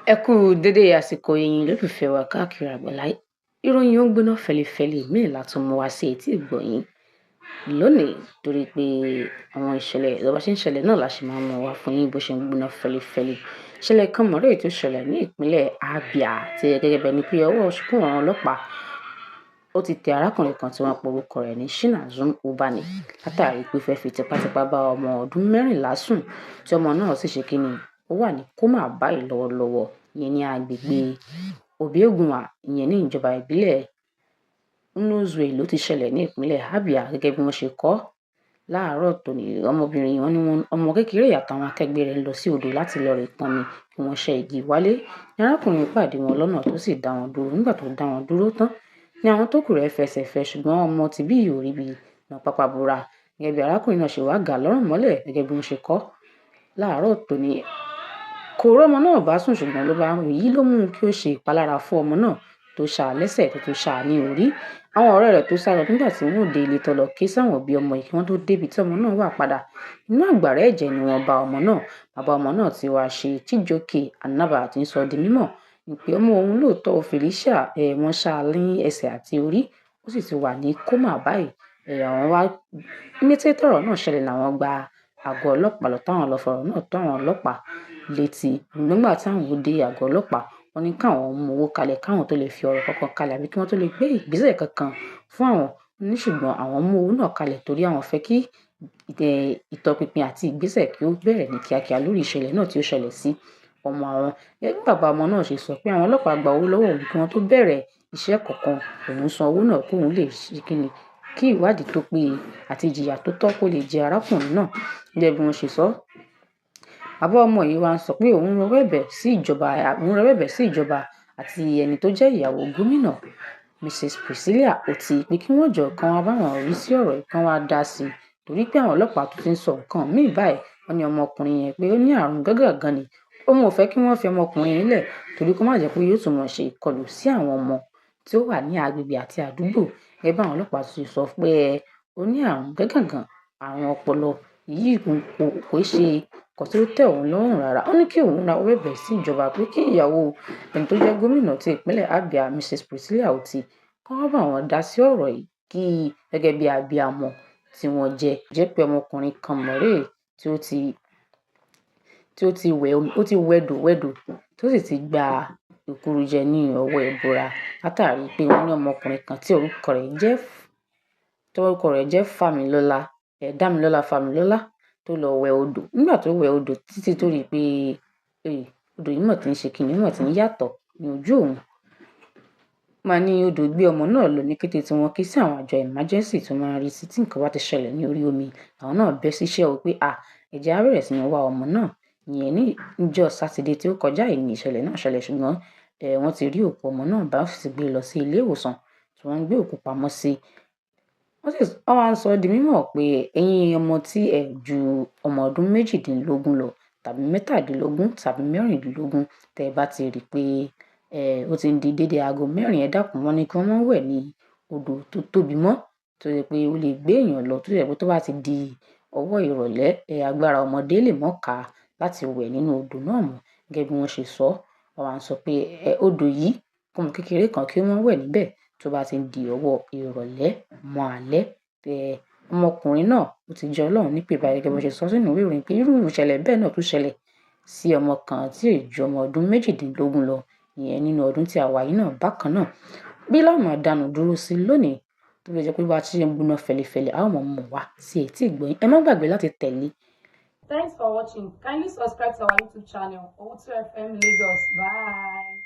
Ẹ kú dédé àsìkò yìí lólùfẹ́ wa káàkiri àgbáláyé. Ìròyìn ó ń gbóná fẹlifẹli míì la tún mú wá sí etí ìgbọ̀nyín lónìí, torí pé àwọn ìṣẹ̀lẹ̀ tó bá ṣe ń ṣẹlẹ̀ náà la ṣe máa mú wá fún yín bó ṣe ń gbóná fẹlifẹli. Ìṣẹ̀lẹ̀ kan mọ̀rẹ́ tó ṣẹlẹ̀ ní ìpínlẹ̀ Abia tí gẹ́gẹ́ bẹ́ẹ̀ ni pé ọwọ́ ṣìkún àwọn ọlọ́pàá ó ti tẹ arákùnrin kan tí wọ́n pe orúkọ rẹ̀ ní Chinazom Ubani látàrí pé ó fẹ́ fi tipátipá bá ọmọ ọdún 14 sùn, tí ọmọ náà sì ṣe kíni, ó wà ní kómà báyìí lọ́wọ́lọ́wọ́, ìyẹn ní agbègbè Obiegunwa, ìyẹn ní ìjọba ìbílẹ̀ Nnozue ló ti ṣẹlẹ̀ ní ìpínlẹ̀ Abia gẹ́gẹ́ bí wọ́n ṣe kọ láàárọ̀ tòní. Ọmọbìnrin wọn ní wọn ọmọ kékeré àtàwọn akẹgbẹ́ rẹ̀ lọ sí odò láti lọ rè pọnmi kí wọ́n ṣẹ́ igi wálé. Ní arákùnrin pàdé wọn lọ́nà tó sì dá wọn dúró. Nígbà tó dá wọn dúró tán ní àwọn tó kù rẹ̀ fẹsẹ̀ fẹ́, ṣùgbọ́n ọmọ tìbí yìí ò rí bí na pápá bora. Gẹ́gẹ́ bí arákùnrin náà ṣe wá gà lọ́rùn mọ́lẹ̀ gẹ́gẹ́ bí wọ́n ṣe kọ láàárọ̀ tòní. Kò rọ́mọ náà bá sùn, ṣùgbọ́n ló bá èyí ló mú kí ó ṣe ìpalára fún ọmọ náà tó ṣá lẹ́sẹ̀ tó tún ṣá ní orí. Àwọn ọ̀rẹ́ rẹ̀ tó sálọ nígbà tí wọ́n dé ilé tó lọ ké sáwọn òbí ọmọ yìí kí wọ́n tó débi tí ọmọ náà wà padà. Inú àgbàrá ẹ̀jẹ̀ ni wọ́n bá ọmọ náà. Bàbá ọmọ náà ti wá ṣe Chijioke Anaba tí ń sọ di mímọ̀ pé ọmọ òun lóòótọ́ Felicia, wọ́n ṣá ní ẹsẹ̀ àti orí, ó sì ti wà ní kómà báyìí. Àwọn wá ní kété tọ́rọ̀ náà ṣẹlẹ̀ làwọn gba àgọ́ ọlọ́pàá lọ táwọn lọ fọ̀rọ̀ náà tó àwọn ọlọ́pàá létí. Nígbà táwọn ò dé àgọ́ ọlọ́pàá, wọ́n ní káwọn mú owó kalẹ̀ káwọn tó lè fi ọ̀rọ̀ kankan kalẹ̀ àbí kí wọ́n tó lè gbé ìgbésẹ̀ kankan fún àwọn. Ní ṣùgbọ́n àwọn mú owó náà kalẹ̀ torí àwọn fẹ́ kí ìtọpinpin àti ìgbésẹ̀ kí ó bẹ̀rẹ̀ ní kíákíá lórí ìṣẹ̀lẹ̀ náà tí ó ṣẹlẹ̀ sí ọmọ àwọn. Gẹ́gẹ́ bí bàbá ọmọ náà ṣe sọ pé àwọn ọlọ́pàá gba owó lọ́wọ́ òun kí wọ́n tó bẹ̀rẹ̀ iṣẹ́ kankan, òun san owó náà kí òun lè ṣe kíni kí ìwádìí tó péye àti ìjìyà tó tọ́ kó lè jẹ arákùnrin náà. Gẹ́gẹ́ bí wọ́n ṣe sọ, bàbá ọmọ yìí wá ń sọ pé òun rawọ́ ẹ̀bẹ̀ sí ìjọba, òun rawọ́ ẹ̀bẹ̀ sí ìjọba àti ẹni tó jẹ́ ìyàwó gómìnà Mrs. Priscilla Oti pé kí wọ́n jọ kan wá bá wọn rí sí ọ̀rọ̀ yìí, kí wọ́n wá dá sí i, torí pé àwọn ọlọ́pàá tó ti ń sọ nǹkan míì báyìí. Wọ́n ní ọmọkùnrin yẹn pé ó ní àrùn gágàgan ni. Òun ò fẹ́ kí wọ́n fi ọmọkùnrin yìí lẹ̀ torí kó má jẹ́ pé yóò tún mọ̀ ṣe ìkọlù sí àwọn ọmọ tí ó wà ní agbègbè àti àdúgbò. Gẹ́gẹ́ bí àwọn ọlọ́pàá ti sọ pé ó ní àrùn gágàgan, àrùn ọpọlọ yìí kò ṣe nǹkan tí ó tẹ́ òun lọ́rùn rárá. Ó ní kí òun rawọ́ ẹ̀bẹ̀ sí ìjọba pé kí ìyàwó ẹni tó jẹ́ gómìnà ti ìpínlẹ̀ Abia, Mrs. Priscilla Oti, kí wọ́n bá wọn dá sí ọ̀rọ̀ yìí kí gẹ́gẹ́ bí abiyamọ tí wọ́n jẹ́. Jẹ́ pé ọmọkùnrin kan mọ̀rẹ́ tí ó ti wẹ̀, ó ti wẹdò wẹdò tó sì ti gba ìkúrújẹ ní ọwọ́ ẹbọra látàrí pé wọ́n ní ọmọkùnrin kan tí orúkọ rẹ̀ jẹ́ Fámilọ́lá, Dámilọ́lá Fámilọ́lá tó lọ wẹ odò. Nígbà tó wẹ odò títí tó rí pé odò yìí mọ̀ tí ń ṣe kíni, mọ̀ tí ń yàtọ̀ ní ojú òun. Máa ní odò gbé ọmọ náà lọ ní kété tí wọ́n ké sí àwọn àjọ emergency tó máa ń rí sí tí nǹkan bá ti ṣẹlẹ̀ ní orí omi. Àwọn náà bẹ́ síṣẹ́ o pé à, ẹ jẹ́ á bẹ̀rẹ̀ sí ní wá ọmọ náà. Ìyẹn ní ọjọ́ Sátidé tí ó kọjá yìí ní ìṣẹ̀lẹ̀ náà ṣẹlẹ̀, ṣùgbọ́n wọ́n ti rí òkú ọmọ náà bá sì gbé lọ sí ilé ìwòsàn tí wọ́n ń gbé òkú pamọ́ sí. Wọ́n wá ń sọ di mímọ̀ pé ẹ̀yin ọmọ tí ẹ ju ọmọ ọdún 18 lọ tàbí 17 tàbí 16, tẹ bá ti rí pé ó ti ń di dédé aago 4, ẹ dákun, wọ́n ní kí wọ́n má wẹ̀ ní odò tó tóbi mọ́ tó jẹ́ pé ó lè gbé èèyàn lọ, tó jẹ́ pé tó bá ti di ọwọ́ ìrọ̀lẹ́, agbára ọmọdé lè mọ́ ká láti wẹ̀ nínú odò náà mọ́. Gẹ́gẹ́ bí wọ́n ṣe sọ, wọ́n wá ń sọ pé odò yìí, kí ọmọ kékeré kan kí ó má wẹ̀ níbẹ̀ tó bá ti ń di ọwọ́ ìrọ̀lẹ́ mọ́ alẹ́. Ọmọkùnrin náà ó ti jẹ́ Ọlọ́run nípè báyìí gẹ́gẹ́ bí wọ́n ṣe sọ sínú ìwé ìròyìn pé irú ìṣẹ̀lẹ̀ bẹ́ẹ̀ náà tún ṣẹlẹ̀ sí ọmọ kan tí ò ju ọmọ ọdún 18 lọ, ìyẹn nínú ọdún tí a wà yìí náà bákan náà. Bí láwọn máa dánu dúró sí lónìí tó fi jẹ́ pé bá ti ń gbóná fẹlifẹli, a ó mọ̀ mọ̀ wá sí etí ìgbọ̀nyín. Ẹ má gbàgbé láti tẹ̀lé. Thanks for watching. Kindly subscribe to our YouTube channel, Owutu FM Lagos. Bye.